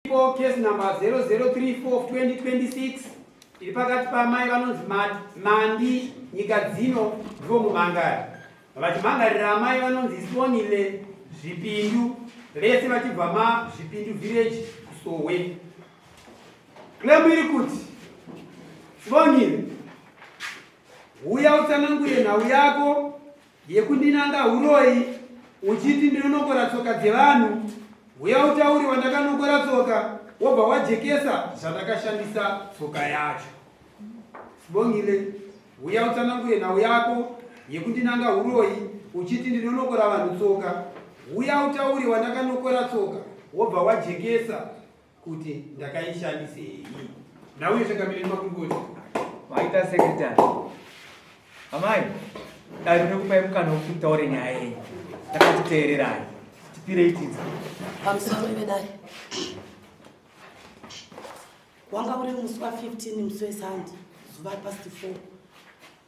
Iripo case number 0034 of 2026 iri pakati paamai vanonzi Mandi nyika dzino ndivo mumhangari vachimhangarira amai vanonzi Sibongile Zvipindu vese vachibva maZvipindu village kuSowe. Claim iri kuti Sibongile huya utsanangure nhau yako Yekundinanga huroyi uchiti ndinonokora tsoka dzevanhu, huya utaure wandakanokora tsoka wobva wajekesa zvandakashandisa tsoka yacho. Sibongile, huya utsanangure nhau yako yekundinanga huroyi uchiti ndinonokora vanhu tsoka, huya utaure wandakanokora tsoka wobva wajekesa kuti ndakaishandisei nhau yechangamire nemakurukota maita secretary amai dai rinokupai mukana wekuti mutaure nyaya yenyu takatiteererai tipirei tidza pamusoro vedare wanga uri musi wa 15 musi wesande zuva past 4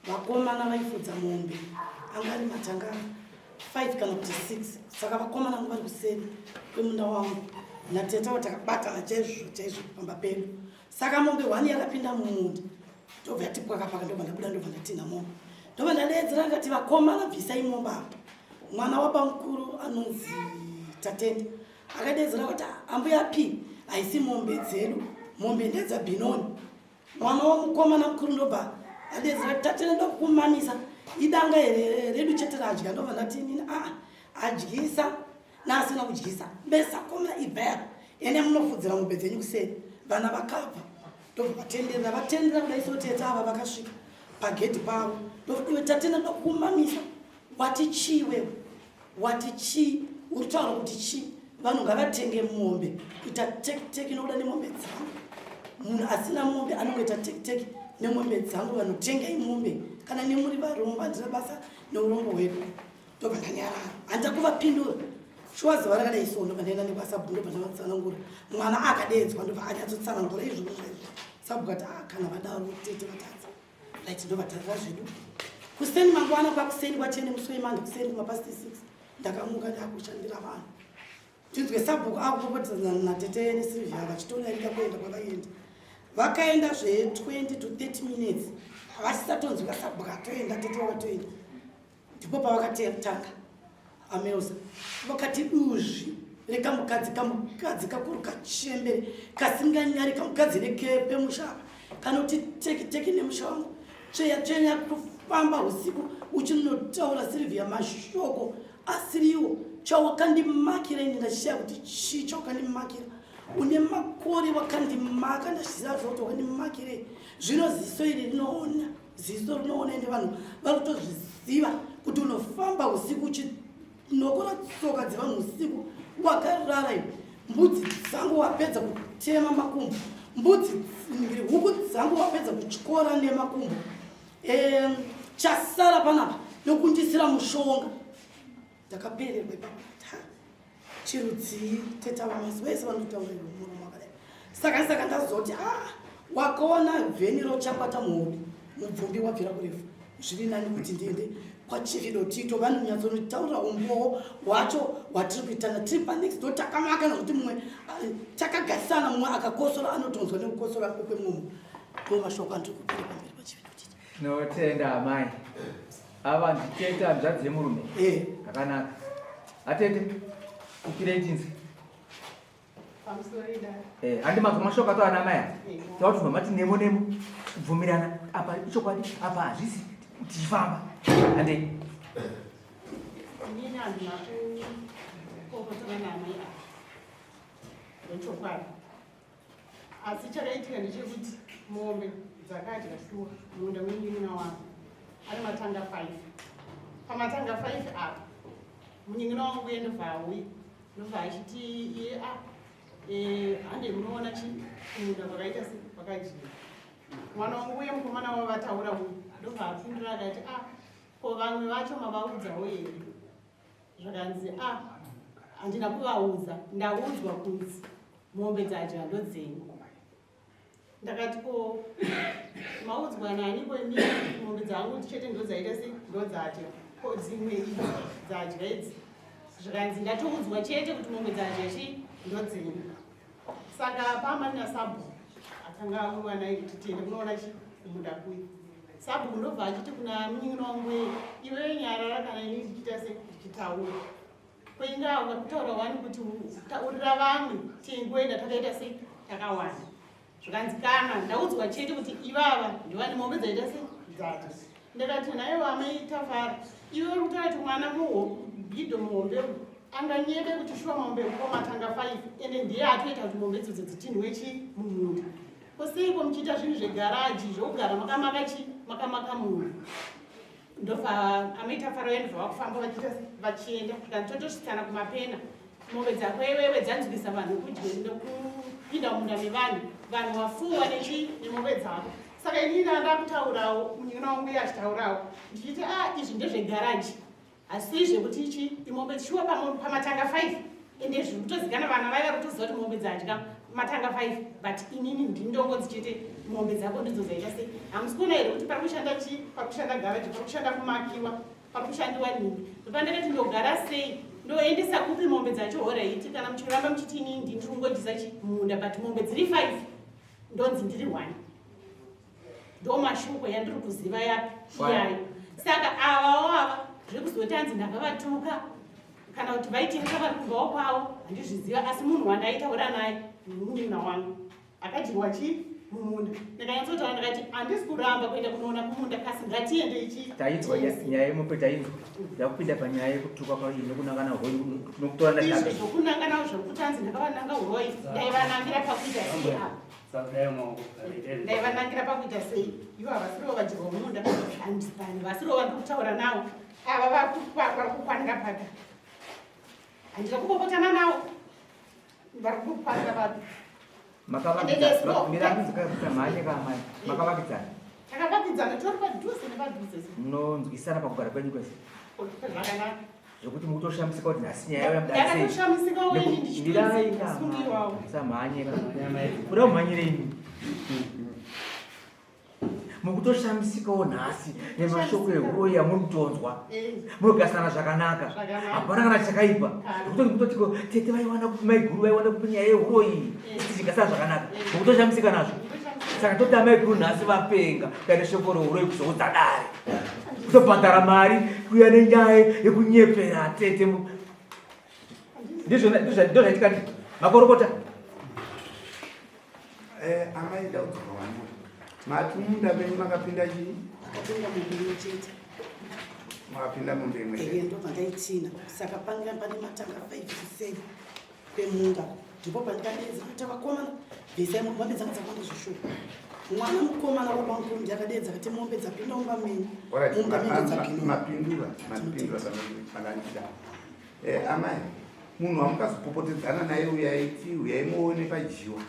Vakomana vaifudza mombe anga ari matanga 5 kana kuti 6 saka vakomana vangu vari kuseri kwemunda wangu natete wa takabatana chaizvo chaizvo pamba pedu saka mombe one yakapinda mumunda ndobva yatipwakapaka ndobva ndabuda ndobva ndatinha mombe ndobva ndadeedzera ndikati vakomana bvisai mombe apa mwana wabamukuru anonzi tatenda akadeedzera kuti ambuya p haisi mombe dzedu mombe ndedzabhinoni Mwana womukomana mukuru ndobva adedzera tatenda ndokukumamisa idanga here redu chete radya ndobva ndati inini aa adyisa naasina kudyisa besa komana ibva yako ende munofudzira mombe dzenyu kuseri vana vakabva ndobva vatenderera vatenderera kudai so tete ava vakasvika pagedhi pavo ndobva iwe tatenda ndokukumamisa wati chii wewe Wati chii? Uri kutaura kuti chii? Vanhu ngavatenge mombe kuita tekiteki nokuda nemombe dzangu. Munhu asina mombe anongoita tekiteki nemombe dzangu. Vanhu tengai mombe kana nemuri varombo, handina basa neurombo hwedu. Ndobva ndanyarara, handina kuvapindura. Shuwa zuva rakadai so ndobva ndaenda nekwasabhuku ndobva ndavatsanangura. Mwana akadeedzwa ndobva anyatsotsanangura izvozvo zvaizvo. Sabhuku ati ah, kana vadaro tete vatadza. Right, ndovatarira zvedu kuseni mangwana kwakuseni kwachene musi wemande kuseni kumapast 6 ndakamuka ndakushandira vanhu ndinzwe sabhuku akupopotedzana natete nesilvia vachitodarika kuenda kwavaienda vakaenda zve 20 to 30 minutes vasisatonzwika sabhuku atoenda tete wakatoenda ndipo pavakatanga amelza vakati duzvi rekamukadzi kamukadzi kakuru kachembere kasinganyari kamukadzi rekepemusha apa kanoti teki teki nemusha wangu tsveya tsveya kufamba usiku uchinotaura silvia mashoko asiriwo chawakandimakira ini ndashaya kuti chii chawakandimakira une makore wakandimaka ndashiziva zvakuti wakandimakirei zvino ziso iri rinoona Ziso rinoona ende vanhu vari kutozviziva kuti unofamba usiku uchinokora tsoka dzevanhu usiku wakarara iwe. Mbudzi dzangu wapedza kutema makumbo, mbudzi huku dzangu wapedza kutyora nemakumbo. Chasara panapa nokundisira mushonga. Ndakapererwa ipapo. Chirudzii teta vamasi vese vanotaura iwe murume wakadai. Saka saka ndazoti ah wakaona vheni rochakwata muhobi mubvumbi wabvira kurefu zviri nani kuti ndiende kwachief Dotito vanonyatsonotaura umbowo hwacho hwatiri kuitana tiri panext door takamaka nokuti mumwe ah, takagarisana mumwe akakosora anotonzwa nekukosora kwemumwe ndo mashoko andiri kupira pamberi pachief Dotito. Tinotenda amai. Ava nditete hanzvadzi yemurume. Eh. Akanaka. Atete. Kupirei tinzi. Pamusoro idare. Eh, handi manzwa mashoko ato ana amai aya. Eh. Taura kuti mati nemo nemo kubvumirana apa ichokwadi apa hazvisi tichifamba. Hande. Inini handina kupopotana naamai ava. Ndochokwadi. Asi chakaitika ndechekuti mombe dzakadya shuwa munda wemunin'ina wangu ari matanga 5 pamatanga 5 apa munin'ina wangu uye ndobva auya ndobva achiti iye a e, hande munoona chi kumunda kwakaita se kwakadyiwa mwana wangu uye mukomana wavo vataura uyu ndobva apindura akati a ko vamwe vacho mavaudzawo here zvakanzi a handina kuvaudza ndaudzwa kunzi mombe dzadya ndodzenyu ndakati ko maudzwa nani ko imi mombe dzangu chete ndodzaita sei ndodzadya ko dzimwe idzi dzadya idzi zvikanzi ndatoudzwa chete kuti mombe dzadya chii ndodzenyu. Saka pamani nasabhuku akanga auya naye kuti tiende kunoona chi kumunda kuya. Sabhuku ndobva achiti kuna munin'ina wangu weye, iwewe nyarara kana ini ndichiita se ndichitaura. Ko inga uri kutaura wani kuti taurira vamwe tingoenda takaita sei takawanda. Zvikanzi kana ndaudzwa chete kuti ivava ndivane mombe dzaita sei dzacho. Ndakati naiwo amai Tafara, iwe uri kutaura kuti mwana Gidho muhombe uyu anganyebe kuti shuwa mombe matanga 5 ende ndiye atoita kuti mombe idzodzo dzitinhwe chi mumunda. Ko seiko muchiita zvinhu zvegaraji zvokugara makamaka chi makamaka munhu. Ndobva amai Tafara vaendobva vakufamba vachiita vachienda tikati totosvitsana kumapena. Mombe dzako iwewe dzanzwisa vanhu kudya nekupinda mumunda mevanhu, vanhu vafuwa nechi nemombe dzako. Saka inini ndakutaurawo munin'ina wangu iye achitaurawo ndichiti a izvi ndezvegaraji asi zvekuti ichi imombe shuwa pamatanga 5 ende zviri kutozikana vana vaiva kutoziva kuti mombe dzadya matanga 5 but inini ndindongonzi chete mombe dzako ndidzo dzaita sei. Hamusi kuona here kuti pari kushanda chi pari kushanda garaji, pari kushanda kumakiwa, pari kushandiwa nini. Ndopandakati ndogara sei, ndoendesa kupi mombe dzacho? Alright, kana muchiramba muchiti inini ndini ndiri kungodyisa chi munda, but mombe dziri 5 ndonzi ndiri 1. Ndo mashoko yandiri kuziva yapi iyayo. Saka avawo ava zvekuzoti anzi ndakavatuka kana kuti vaitengesa vari kumbawo kwavo handizviziva, asi munhu wandaitaura naye munin'ina wangu akadyiwa chi mumunda. Ndakanyatsotaura ndakati handisi kuramba kuenda kunoona kumunda, kasi ngatiende ichi. Tainzwa nyaya yemombe, tainzwa. Yakupinda panyaya yekutuka kwai nokunangana hoi nokutorana. Izvi zvokunangana zvokuti anzi ndakavananga uroi, ndaivanangira pakuita sei apa? Ndaivanangira pakuita sei? Ivo havasirivo vadyiwa mumunda, vanhu vasirivo vandiri kutaura navo ava vari kukwanira papi? Handina kupopotana navo, vari kukwanira papi? Makavakidzana kamai, makavakidzana? Takavakidzana, tori padhuze nepadhuze. Munonzwisana pakugara kwenyu kwese? Zvakanaka. Zvekuti mukutoshamisika kuti nhasi nyaya yauya. Ndakatoshamisikawo ini ndichitosungiwawo. Samhanye kuda kumhanyirei, mukutoshamisikawo nhasi nemashoko ehuroyi amuri kutonzwa. Munogarisana zvakanaka? Zvakanaka. Hapana kana chakaipa? Kana. Kutoti kutoti tete vaiwana kupi, maiguru vaiwana kupi nyaya yehuroyi? Tichigarisana zvakanaka, mukutoshamisika nazvo. Saka toti amaiguru nhasi vapenga kuita shoko rehuroyi, kuzoudza dare, kutobhadhara mari kuuya nenyaya yekunyepera tete. Ndizvo ndizvo zvaitika ndi makorokota. Amai Daudzwa wangu, mati munda menyu makapinda chii? Akapinda mombe imwe chete. Makapinda mombe imwe Ehe. chete? Ndobva ndaitina. Saka panga pane matanga 5 kuseri kwemunda, ndipo pandikadedza kuti vakomana bvisai mombe dzanga dzakawanda zvishuwa. Mwana mukomana wabamukuru ndiakadedza akati mombe dzapinda mumba menyu. Alright, Munda menyu dzapinda. Mapindura, mapindura pandandida. Amai, munhu wamukazopopotedzana naye uyaiti uyai muone pajiwa,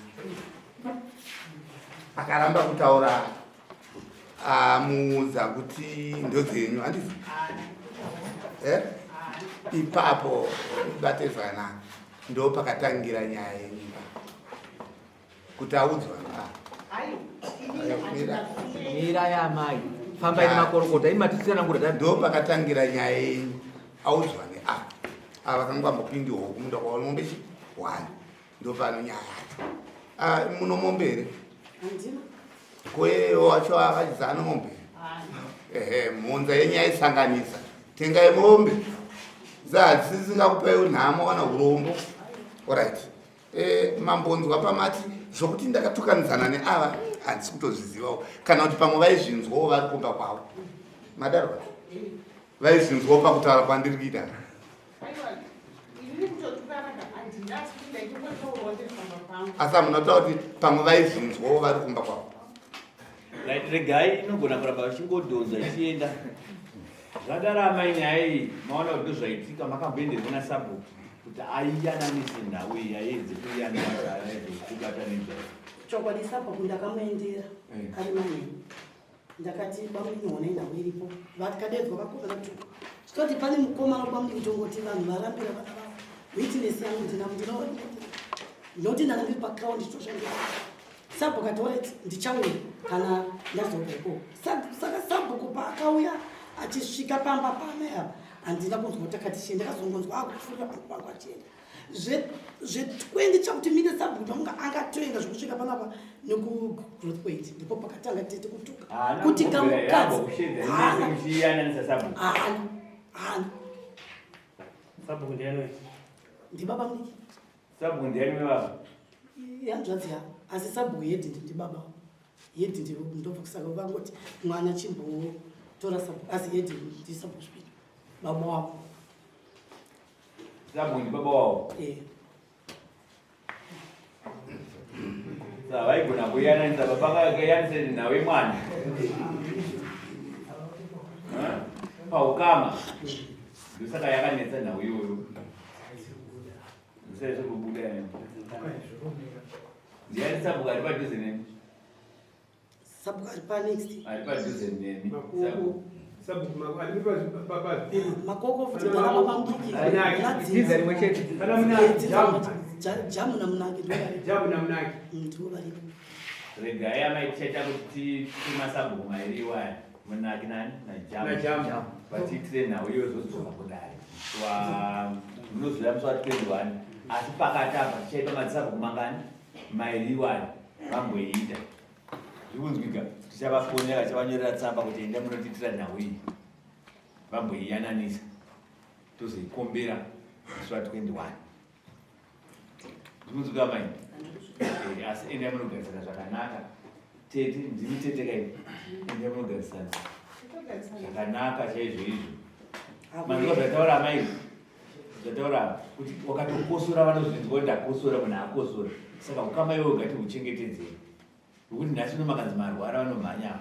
akaramba kutaura, amuudza kuti ndodzenyu, handiti? Ipapo bate zvakanaka, ndo pakatangira nyaya yenyu ipapo kuti audzwa. Aiwa. Mira yamai, fambai nemakorokota, imi matitsanangura. Ndo pakatangira nyaya yenyu, audzwa neava ava vakanga vambopindiwo kumunda kwaona mombe chi one, ndo pano nyaya yacho. Ah, muno mombe here? Handina. Koyeyo wacho akachizana mombe? Ehe, mhunza yenyu yaisanganisa tengai mombe zadzisingakupei nhamo kana urombo. Alright, mambonzwa pamati zvokuti ndakatukanidzana neava, handisi kutozvizivawo, kana kuti pamwe vaizvinzwawo vari kumba kwavo. Madaro vaizvinzwawo pakutaura kwandiri kuita. Aiwa, inini kutotukana handina, asi kuti ndaitongotaurawo ndiri pamba pangu. Asi hamuna kutaura kuti pamwe vaizvinzwawo vari kumba kwavo? Right, regai, inogona kuramba vachingodhonza ichienda zvadaro. Amai, nyaya iyi maona kuti ndozvaitika, makamboenderwa nasabhuku kuti aiyananise nhau iyi, aiedze kuiyananisa, aiedze kubatanidza? Chokwadi, sabhuku ndakamuendera ari manheru. Ndakati bamunini, honai nhau iripo. Vakadedzwa vakomana tu toti pane mukomana kwamuri kutongoti vanhu varambira vana vavo. Witness yangu ndina ndinoti ndanga ndiri paground ndichitoshandisa. Sabhuku ati alright, ndichauya kana ndazobva ikoko. Saka sabhuku paakauya achisvika pamba pamai apa, handina kunzwa kuti akati chii. Ndakazongonzwa akupfuurira pangu pangu achienda. Zve20 chakuti mine sabhuku anga angatoenda zvekusvika panapa nekugrowth point, ndipo pakatanga tete kutuka kuti kamukadzi haana. Muchiyananisa sabhuku. Haana, haana. Sabhuku ndiani? Ndibaba mudiki. Sabhuku ndiani wevava? Hanzvadzi yavo, asi sabhuku head ndibaba, head ndobva. Saka vangoti mwana chimbotora sabhuku, asi head ndisabhuku Zvipino, baba wavo. Sabhuku ndibaba wavo? Eh. Saka vaigona kuyananisa baba vakayananisa nhau yemwana paukama. Ndosaka yakanetsa nhau iyoyo, ndosaka kubuda. Ndiani sabhuku ari padhuze nemi? Sabhuku ari panext. Ari padhuze nemi. Makoko, sabhuku ari pazvipimo. Makoko futi ndarama pamudiki. Dzinza rimwe chete. Pana Munaki, Jamu. Jamu naMunaki ndo varipo. Jamu naMunaki. Ndo varipo. Regai amai, tichaita kuti timasabhuku mairi iwaya, Munaki nani? Najamu. NaJamu. Vatiitire nhau iyo, zodzoka kudai wa munozoya musi wa21. Asi pakati apa tichaita madzisabhuku mangani? Mairi iwayo vamboiita. Zvikunzwika? Tichavafonera, tichavanyorera tsamba kuti enda munotiitira nhau iyi, vamboiyananisa, tozoikombera musi wa21. Zvikunzwika mai? Asi endai munogarisana zvakanaka. Tete, ndimi tete kai, endai munogarisana zvakanaka chaizvo izvo. Manzwa zvataura amai, zvataura kuti wakatokosora, vanozvinzwa kuti ndakosora, munhu akosora. Saka ukama iwewe ngati huchengetedzei, nokuti nhasi uno makanzi marwara vanomhanya,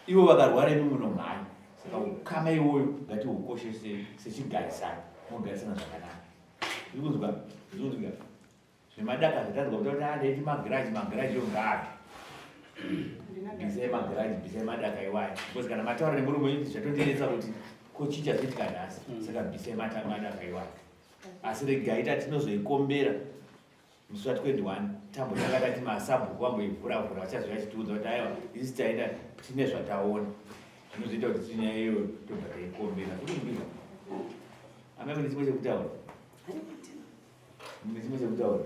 ivo vakarwara imi munomhanya. Saka ukama iwoyo ngati hukoshesei sechigarisano, mogarisana zvakanaka. Zvikunzwa? Zvikunzwika? Zvemadaka zvatanzwa kuti andaiti magrudge, magrudge yo ngaapi, bvisai magrudge, bvisai madaka iwayo, because kana mataura nemurume wenyu zvatondinetsa kuti ko chii chazoitika nhasi. Saka bvisai madaka iwayo. Asi regai tatinozoikombera musi wa21, tambotanga tati masabhuku vamboivhuravhura, vachazouya chitiudza kuti aiwa, isi taenda tine zvataona zvinozoita kuti tinyaya iyoyo tobva taikombera. Zvikunzwika amai? Mune chimwe chekutaura? Mune chimwe chekutaura?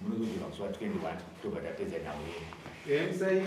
Munozodzoka musi wa21, tobva tapedza nhau yedu. Musai.